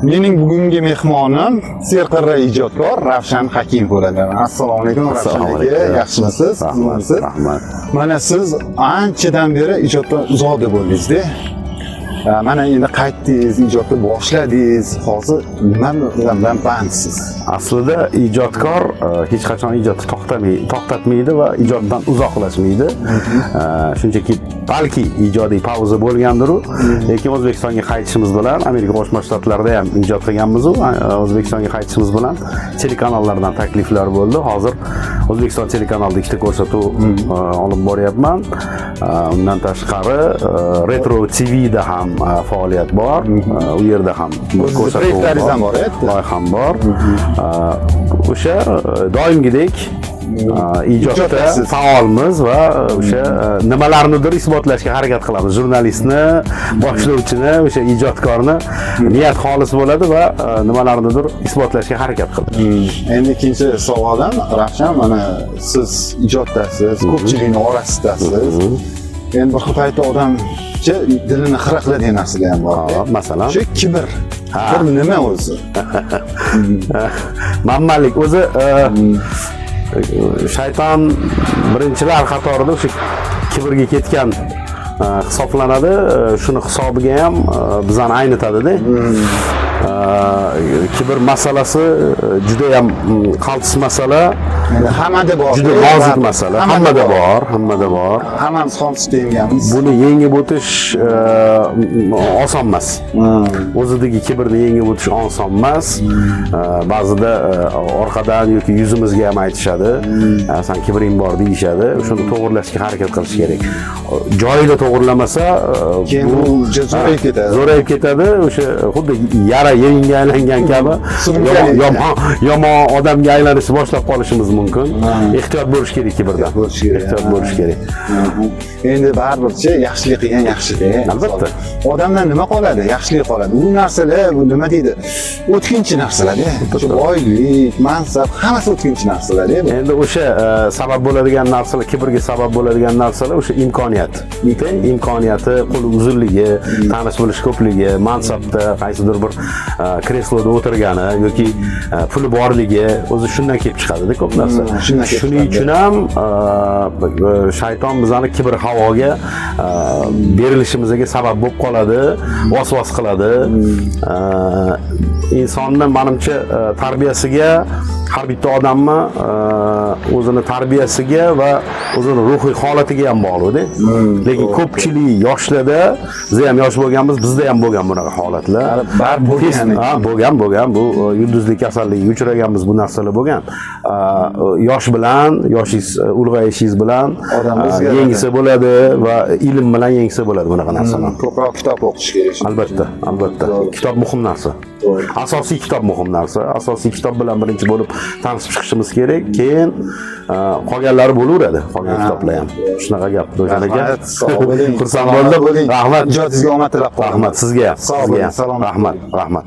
Mening bugungi mehmonim serqirra ijodkor Ravshan Hakimov bo'ladi. Assalomu alaykum, Ravshan Assalomu aka. alaykum. Yaxshimisiz? Rahmat, Qizg'insiz? rahmat. Mana siz anchadan beri ijoddan uzoqda bo'ldingiz-da. Mana endi qaytdingiz, ijodni boshladingiz. Hozir nima bilan bandsiz? Aslida ijodkor hech qachon ijodni to'xtatmaydi va ijoddan uzoqlashmaydi. Shunchaki balki ijodiy pauza bo'lgandir-u, lekin O'zbekistonga qaytishimiz bilan, Amerika Qo'shma Shtatlarida ham ijod qilganmiz-u, O'zbekistonga qaytishimiz bilan telekanallardan takliflar bo'ldi. Hozir O'zbekiston telekanalida ikkita ko'rsatuv olib boryapman. Undan tashqari Retro TVda ham faoliyat bor. U yerda ham O'zizni ko'rsatuv proyektlaringiz ham bor, eh? Loyiham bor. O'sha doimgidek ijodda Ijoddasiz. faolmiz va o'sha nimalarnidir isbotlashga harakat qilamiz. Jurnalistni, boshlovchini, o'sha ijodkorni niyat xolis bo'ladi va nimalarnidir isbotlashga harakat qiladi. Endi ikkinchi savolim, Ravshan, mana siz ijoddasiz, ko'pchilikning orasidasiz. Endi bir xil paytda odamcha dilini xira qiladigan narsalar ham bor. Ha, masalan? Shu kibr. Kibr nima o'zi? Manmanlik o'zi, shayton birinchilar qatorida o'sha kibrga ketgan hisoblanadi. Shuni hisobiga ham bizani aynitadida. Kibr masalasi judayam qaltis masala. Endi hammada bor. Juda nozik masala. Hammada bor, hammada bor. Hammamiz xom sut emganmiz. Buni yengib o'tish oson emas. O'zidagi kibrni yengib o'tish oson emas. Ba'zida orqadan yoki yuzimizga ham aytishadi. "San kibring bor", deyishadi. Shuni to'g'irlashga harakat qilish kerak. Joyida to'g'irlamasa, Keyin bu zo'rayib ketadi. Zo'rayib ketadi. O'sha xuddi yara yeringga aylangan kabi Surunga yomon, aylangan. yomon, yomon odamga aylanishni boshlab qolishimiz mumkin. Ehtiyot bo'lish kerak kibrdan. Ehtiyot bo'lish kerak. Ehtiyot bo'lish kerak. Endi baribirchi yaxshilik qilgan yaxshida. Albatta. Odamdan nima qoladi? Yaxshilik qoladi. Bu narsalar, bu nima deydi? O'tkinchi narsalar-da. Shu boylik, mansab, hammasi o'tkinchi narsalar-da bu. Endi o'sha sabab bo'ladigan narsalar, kibrga sabab bo'ladigan narsalar o'sha imkoniyat. Imkoniyati, qo'li uzunligi, tanish bilish ko'pligi, mansabda qaysidir bir kresloda o'tirgani yoki puli borligi, o'zi shundan kelib chiqadi-da ko'p narsa. Shundan kelib Shuning chiqadi. uchun ham shayton bizani kibr havoga berilishimizga sabab bo'lib qoladi, vasvas qiladi. Insonni manimcha tarbiyasiga, har bitta odamni o'zini tarbiyasiga va o'zini ruhiy holatiga ham bog'liqda. Lekin ko'pchilik yoshlarda, biz ham yosh bo'lganmiz, bizda ham bo'lgan bunaqa holatlar. Bari bo'lgan. Ha, bo'lgan, bo'lgan. Bu yulduzlik kasalligiga uchraganmiz, bu narsalar bo'lgan. Yosh bilan, yoshingiz ulg'ayishingiz bilan Odam o'zgaradi. Yengsa bo'ladi va ilm bilan yengsa bo'ladi bunaqa narsalarni. Ko'proq kitob o'qish kerak. Albatta, albatta. Kitob muhim narsa. Asosiy kitob muhim narsa. Asosiy kitob bilan birinchi bo'lib tanishib chiqishimiz kerak. Keyin qolganlari bo'laveradi, qolgan kitoblar ham. Shunaqa gap, Do'shan aka. Rahmat, sog' bo'ling. Xursand Salomat bo'ldim. bo'ling. Rahmat. Ijodingizga omad tilab qolaman. Rahmat sizga ham. Sog' Sizga bo'ling, ham. salomat Rahmat, bo'ling. rahmat.